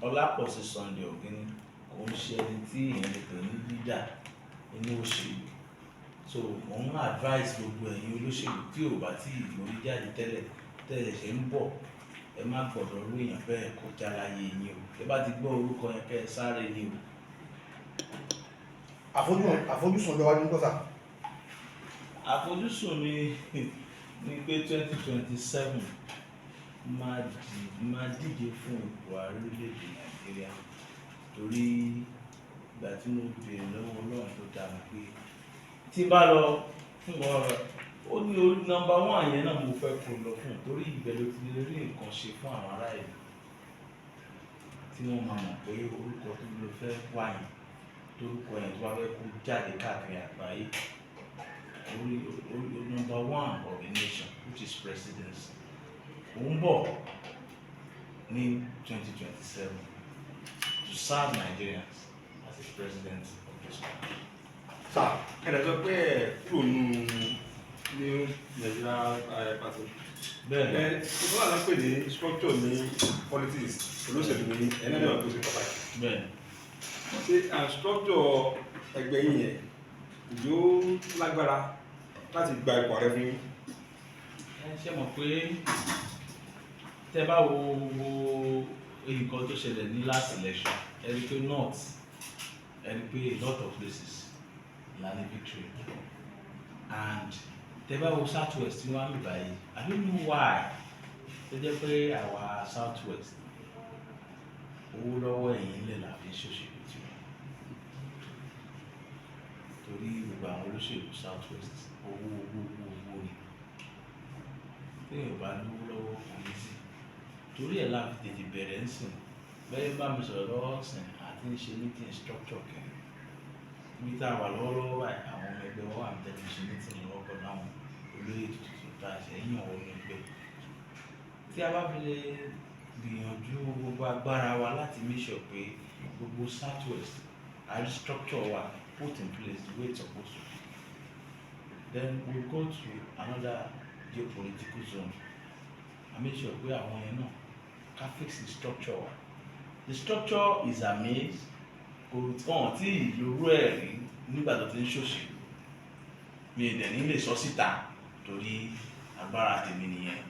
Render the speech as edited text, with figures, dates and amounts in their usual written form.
Ọlápọ̀sí Sunday Ògínní kò ń ṣe ẹni tí èèyàn lè pè ní leader nínú òṣèlú. So mò ń advice gbogbo ẹ̀yin olóṣèlú tí ò bá tí ì gbórí jáde tẹ́lẹ̀ tẹ́lẹ̀ ṣe ń bọ̀, ẹ má gbọ́dọ̀ rú èèyàn bẹ́ẹ̀ kọjá láyé yín o. Ẹ bá ti gbọ́ orúkọ yẹn, kẹ́ ẹ sáré ni o. Àfojúsùn ọjọ́ iwájú ń kọ́, sir? Àfojúsùn mi ni pé 2027, máa díje fún ipò ààrẹ orílẹ̀-èdè Nàìjíríà, torí ìgbà tí mo béèrè lọ́wọ́ Ọlọ́run tó dá mi pé tí n bá lọ fún ọ̀rọ̀, ó ní orí number one yẹn náà mo fẹ́ kó lọ fún, torí ibẹ̀ ló ti lè rí nǹkan ṣe fún àwọn ará ìlú tí wọ́n máa mọ̀ pé orúkọ tó lọ fẹ́ wá yẹn, torúkọ yẹn tó bá fẹ́ kó jáde káàkiri àgbáyé, orí number one of the nation, which is presidency, òun bọ̀ ní 2027 to serve Nigerians as a president of this country. Sir. Ẹ dẹ̀ sọ pé ẹ kúrò nù ní Nigeria Party. Bẹ́ẹ̀. Ẹ ìfọwọ́ àná pè ní structure ní politics, olóṣèlú ní ẹ̀ náà náà tó ṣe pàtàkì. Bẹ́ẹ̀. Ṣé structure ẹgbẹ́ yín yẹn yóò lágbára láti gba ipò ààrẹ fún yín? Ẹ ṣe mọ̀ pé tẹ́ bá wo nǹkan tó ṣẹlẹ̀ ní last election, ẹ rí i pé north, ẹ rí i pé a lot of places la ní victory, and tẹ́ bá wo south west tí wọ́n á mì báyìí, I don't know why tó jẹ́ pé àwa south west, owó lọ́wọ́ ẹ̀yìn ńlẹ̀ la fi ń ṣòṣèlú tiwọn, torí gbogbo àwọn olóṣèlú south west, owó, owó, owó, owó ni. Téèyàn bá lówó lọ́wọ́, kò ní sí. Torí ẹ̀ la fi tètè bẹ̀rẹ̀ ń sìn bẹ́ẹ̀ bá mi sọ̀rọ̀ lọ́wọ́ sìn àti ń ṣe meeting structure kẹ́rin ibi tá a wà lọ́wọ́lọ́wọ́ báyìí. Àwọn ọmọ ẹgbẹ́ wa wà ní tẹ́lẹ̀ ṣe meeting lọ́wọ́ pẹ̀lú àwọn olóyè tuntun tá a ṣe yàn wọnú ẹgbẹ́. Tí a bá fi lè gbìyànjú gbogbo agbára wa láti make sure pé gbogbo south west a rí structure wa put in place the way it's supposed to be, then we go to another geopolitical zone and make sure pé àwọn yẹn náà ká fix the structure wa. The structure is amaze, kò tán tí ìlú ẹ̀ rí nígbà tó ti ń ṣòṣèlú. Mi ì dẹ̀ ní lè sọ síta torí agbára tèmi nìyẹn.